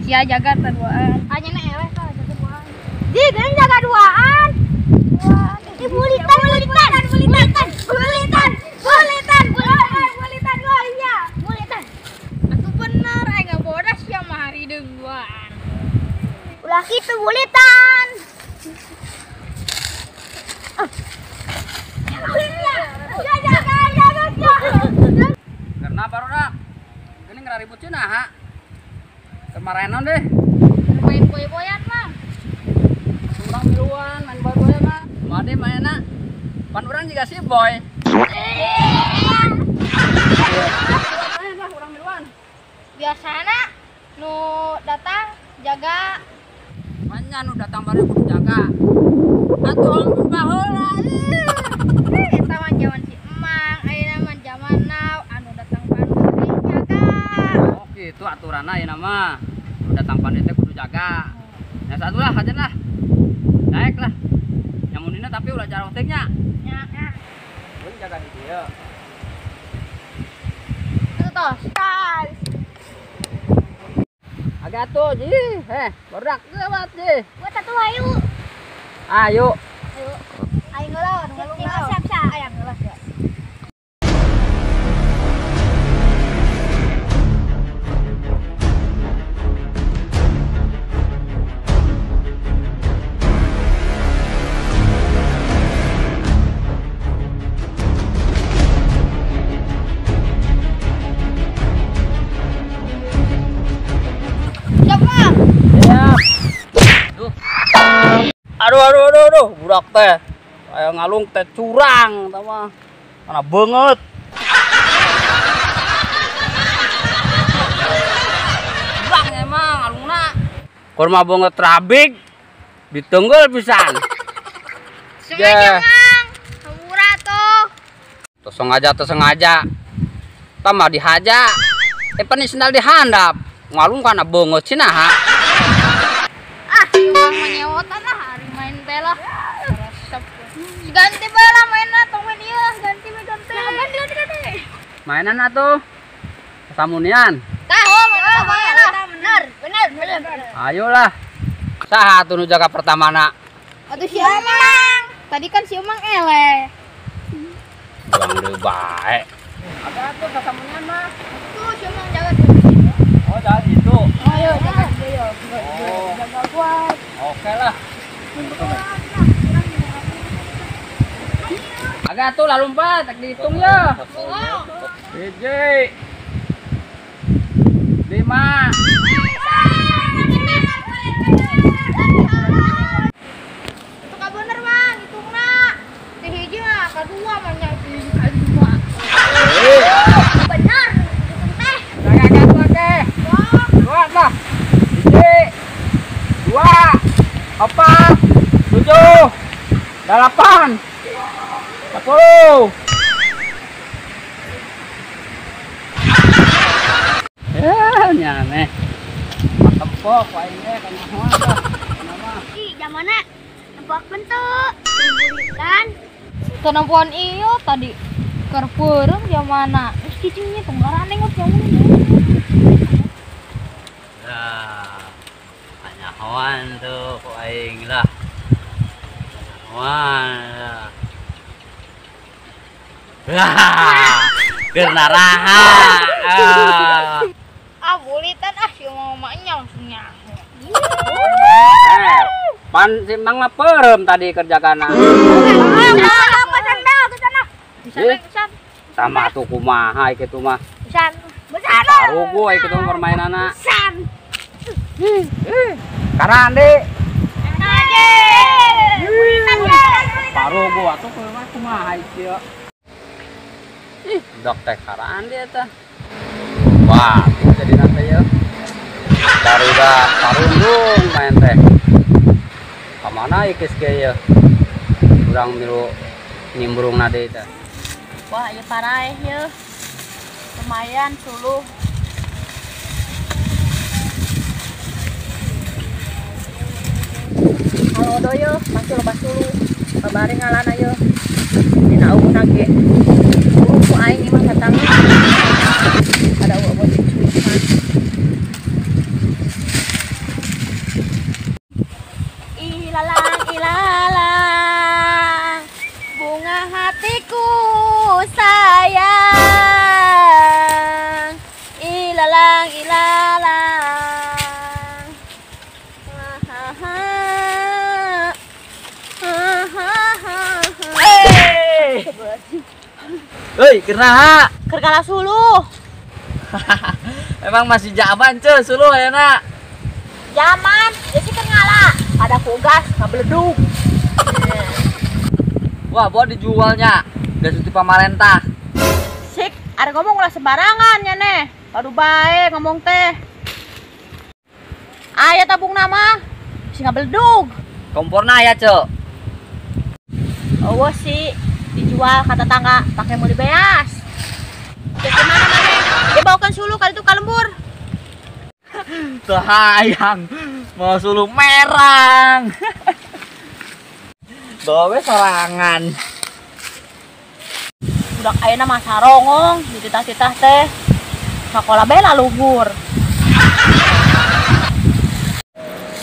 Sia jaga teh duaan. Anyana eleh tah jaga duaan. Ji, geuning jaga duaan. Ih, bulitan, bulitan, bulitan, bulitan, bulitan, bulitan, bulitan, iya, bulitan. Atuh bener, aing ngabodas sia mah harideung duaan. Ulah kitu bulitan. Karena barudak geuning ngaribut cenah ha. Kemarenon deh. Main boy-boyan mah. Urang miluan main boy-boyan mah. Made mainna. Pan urang juga si boy. Main lah urang miluan. Biasana nu datang jaga. Manya nu datang baru kudu jaga. Atuh ampun baheula. Eta mah jaman si emang, ayeuna mah jaman now anu datang pandeui jaga. Oh kitu aturanna ayeuna mah. Nu datang pandeui teh kudu jaga. Ya satu lah hajan lah. Naik lah. Nyamunina tapi ulah jarang teh nya. Nya. Mun jaga di dieu. Itu tos. Tas. Agak atuh ji. Heh, barudak lewat ji. Buat satu ayu. Ayo. Ayo. Ayo ngelawan, ngelawan. Siap, siap. Ayo ngelawan ya. Siap, Mang. Siap. Duh. Aduh aduh aduh aduh, budak teh. Kayak ngalung teh curang tah mah. Mana beungeut. Curang emang ngalungna. Kurma beungeut rabig ditenggel pisan. Sengaja, Mang. Hampura tuh. Teu sengaja teu sengaja. Tah mah dihaja. Eh pan sendal dihandap. Ngalung kana beungeut cenah ha. Ah, Mang menyewotan lah hari main teh lah. Resep. Ganti bae lah mainna tong main ieu, ganti we ganti. Ganti ganti ganti. Mainan atuh. Samunian. Tah, oh main bae lah. Bener, bener, bener. Ayolah. Saha atuh nu jaga pertamana? Atuh si Emang. Tadi kan si Emang eleh. Buang deui bae. Ada atuh sasamunian mah. Tuh si Emang jaga tuh. Oh, jaga gitu. Ayo jaga dia. Oh. Jaga kuat. Oke lah. Agak tuh lah lompat, tak dihitung ya. Hiji, 5. Itu ka bener Mang, hitungna. Ti hiji mah kadua mah nya ti hiji kadua. Bener, hitung teh. Agak tuh oke. Dua lah. 1, 2, 4, 7, 8, 10. Ya, nyane. Tempok aing teh kana mah. Kenapa? Ih, jamana tempok bentuk. Bulitan. Teu nempoan ieu tadi. Keur peureum jamana. Geus cicingnya tong garaneng jamana. Ya. Kanyahoan tuh ku aing lah. Kanyahoan. Wah, keur naraha. Ah, bulitan ah si mamanya langsung nyaho. Pan si Mang mah peureum tadi kerjakana. Bisa. Sama atuh kumaha kitu mah. Pisan. Besan. Tarugu ai kitu permainanna. Pisan. Karande. Aje. Bulitan ya. Tarugu atuh kumaha ieu. Ih, dok teh karande eta. Wah, jadi nanti ya. Barudak tarundung main teh. Kamana ieu geus ya? Urang milu nimbrung na deui teh. Wah, ieu paraeh yeuh. Lumayan suluh. Halo doyo, pasti loba suluh. Babari ngalana yeuh. Dina aungna ge. Ku aing ieu mah satangna. Ada uwa buat dicuitan. ilalang, bunga hatiku sayang. Ilalang ilalang. Hei, kunaha? Keur kalah suluh. Emang masih zaman ce suluh ayeuna. Zaman, jadi keur ngalah. Ada kugas, ngabeledug. Wah, bawa dijualnya. Gas ti pamarentah. Sik, ada ngomong ulah sembarangan nya neh. Padu bae ngomong teh. Aya tabung nama, si ngabeledug. Komporna aya, ce. Oh sih, dijual kata tetangga pakai mau dibeas. Jadi mana mana? Dia bawakan suluh kali itu kalembur. Sayang, mau suluh merang. Bawa sorangan. Budak ayeuna mah sarongong dititah-titah teh. Sakola bae laluhur.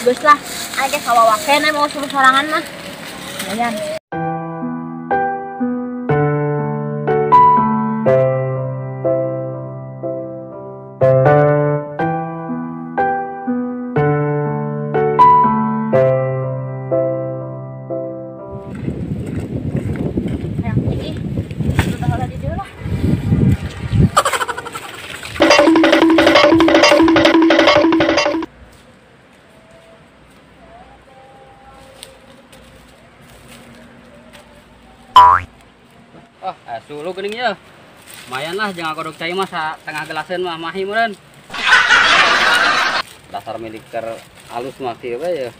Geus lah, aing ge kawawa keneh mau suluh sorangan mah. Lumayan. Oh, suluh geuning ya. Lumayan lah jangan kodok cai mah tengah gelaseun mah mahi meureun. Dasar militer alus mah kieu we ya.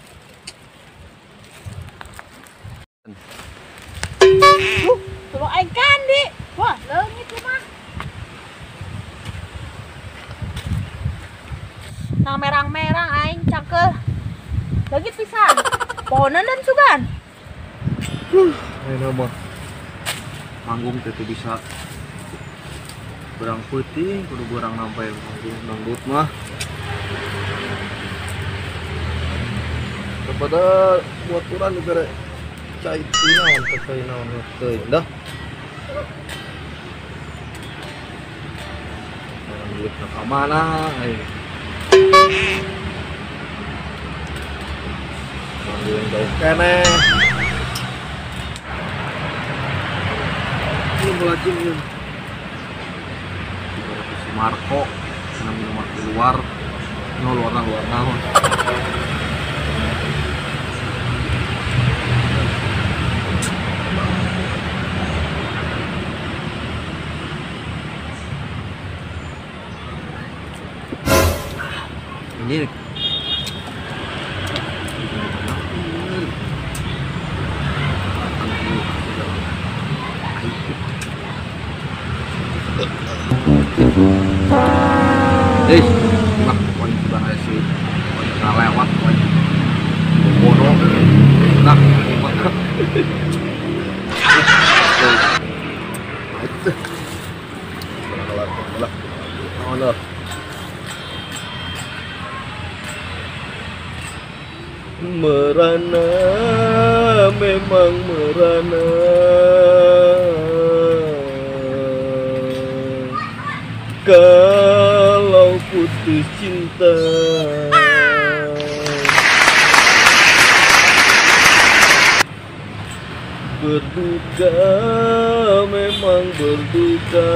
Suluh aing kandi. Wah, leungit mah. Nah merang-merang aing cangkel. Leungit pisan. Pohonan dan sugan. Ayeuna mah manggung teh bisa berang peuting kudu berang nampai manggung dangdut mah. Kepada buaturan dibere cai naon teh cai naon teh dah. Duit ka mana aing. Manggung jauh keneh. Belajeng ya. Si Marco senang minum keluar, no luar luar naon. Ini lah, pokoknya sudah ada sih, pokoknya lewat, pokoknya bodoh, nah, merana memang merana. Kalau putus cinta berduka memang berduka.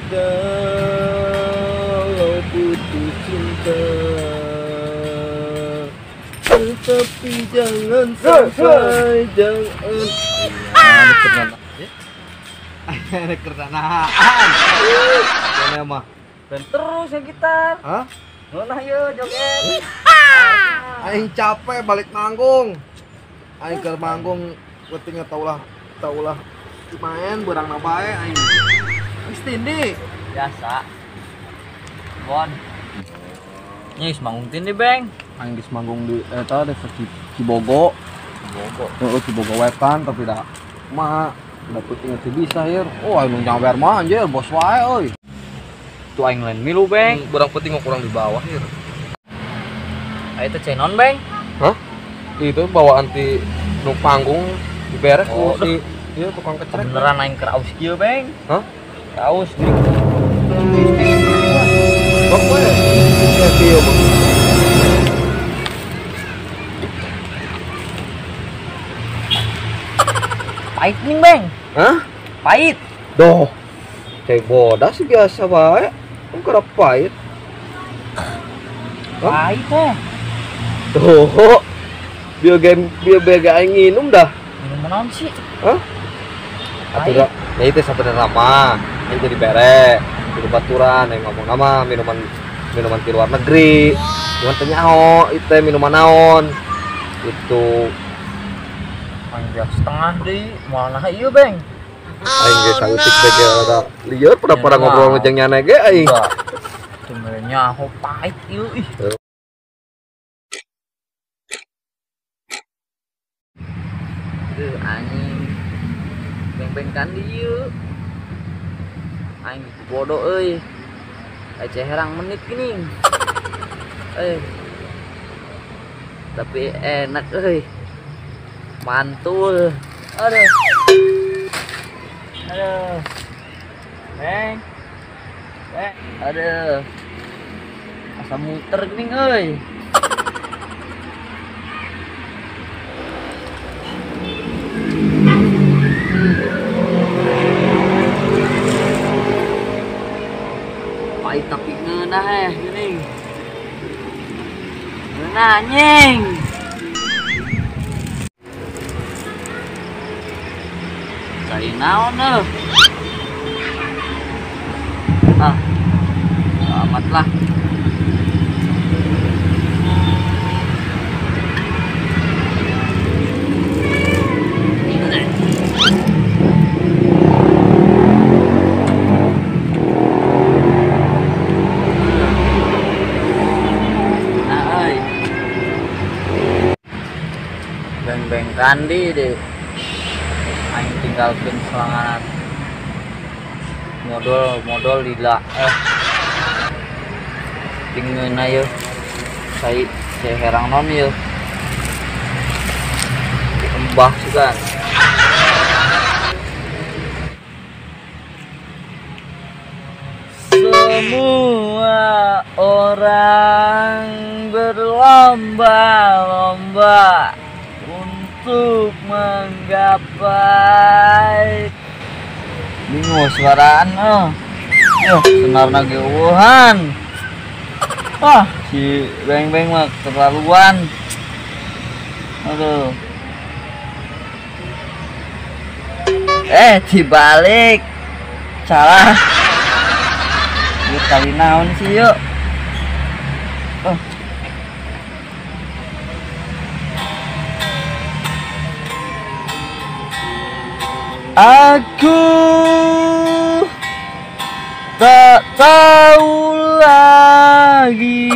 Kalau putus cinta, tetapi jangan sampai jangan. Ada kertanaan. Mana mah? Dan terus ya gitar. Hah? Ngeunah yeuh joget. Aing capek balik manggung. Aing keur manggung pentingnya taulah main berang na bae aing. Geus tindi. Biasa. Bon. Nya geus manggung tindi, Beng. Aing geus manggung di eta desa Cibogo. Cibogo. Heeh, Cibogo wetan tapi da mah udah penting teu bisa hier. Oh, aing nu nyawer mah anjir bos wae euy. Tuh aing lain milu, Beng. Berang penting kurang di bawah hier. Ayo teh cenon, Beng. Hah? Itu bawaan ti nu panggung diberek ku si ieu tukang kecrek. Beneran aing keur aus kieu, Beng. Hah? Aus di. Bok we. Ya kieu mah. Pahit nih, Beng. Hah? Pahit. Doh. Cai bodas biasa bae. Kan keur pahit. Pahit teh. Tuh. Biar bega aing nginum dah. Minum naon sih? Hah? Atuh dah. Ya itu sabenerna mah. Aing jadi bere, jadi baturan aing ngomong nama minuman di luar negeri. Cuman teu nyaho ieu teh minuman naon. Itu anjak setengah deui, moal nah ieu, Beng. Aing ge saeutik bege rada lieur pada ngobrol jeung nyana ge aing. Teu nyaho pahit ieu ih. Aduh, anjing. Beng-beng kan dieu. Aing bodoh euy. Aya herang menit geuning. Tapi enak euy. Mantul. Aduh. Aduh. Beng. Beng. Aduh. Asa muter geuning euy. Pahit tapi ngeunah geuning. Ngeunah anjing. Cai naon euy. Ah. Amat lah. Beng-beng kandi deh. Aing tinggalkeun selangan. Modal lila Tingeuna yeuh. Cai herang naon yeuh. Embah sugan. Semua orang berlomba-lomba untuk menggapai. Bingung suaraan oh. Yuh, senarna ge eueuhan. Wah, si Beng-beng mah keterlaluan. Aduh. Dibalik. Salah. Ieu tali naon sih yuk? Oh. Aku tak tahu lagi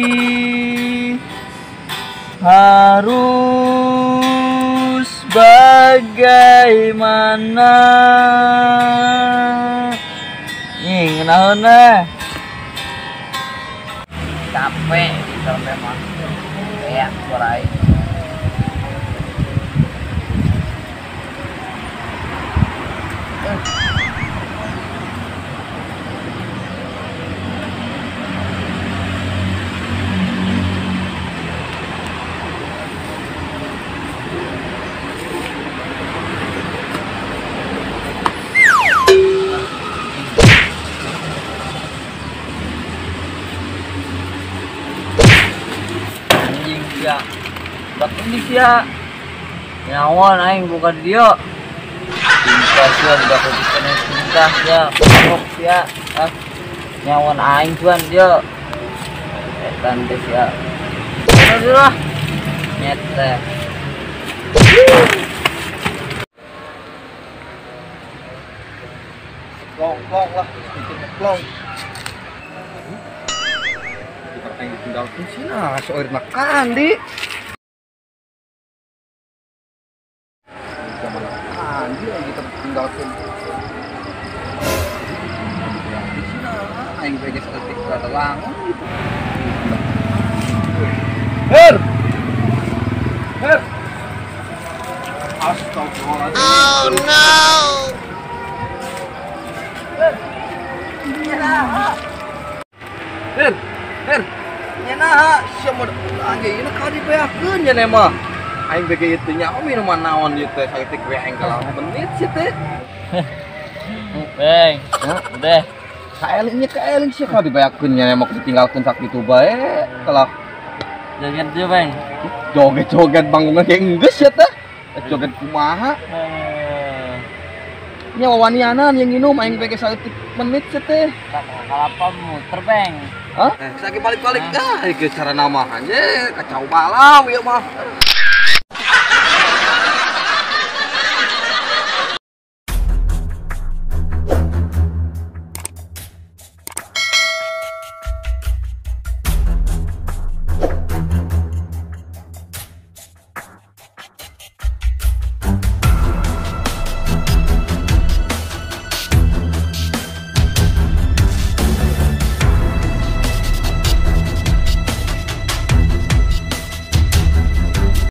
harus bagaimana. Nih, naon eh? Capek gitu memang. Kayak suara aing. Anjing sia. Bak ini sia. Nyawa aing bukan dia. Tingkah sia budak kene tingkah sia. Pokok sia. Ah. Nyawan aing cuan dia. Etan teh sia. Aduh lah. Nyet teh. Plong lah, bikin plong. Kita yang ditinggalkan sih nah, soir makan di. Zaman kandi lagi kita tinggalkan. Tinggalkan sih nah, aing bege saeutik rada langung gitu. Her. Her. Astagfirullahaladzim. Oh no. Her. Her. Nya naha sia mah anjing ieu ka dibeakeun nya mah. Aing bege ieu teh nya minuman naon ieu teh saeutik we aing kalah menit sia teh. Beng. Udah. Kaeling nya kaeling sia ka dibeakeun nya mah ditinggalkeun sakitu bae kalah. Joget dia, Beng. Joget-joget bangungan kayak enggeus sia teh. Joget kumaha? Nya wawanianan yang nginum aing bege saeutik menit sia teh. Kalapa muter, Beng. Hah? Sakit balik-balik ah ieu cara nama anjing kacau balau ieu mah.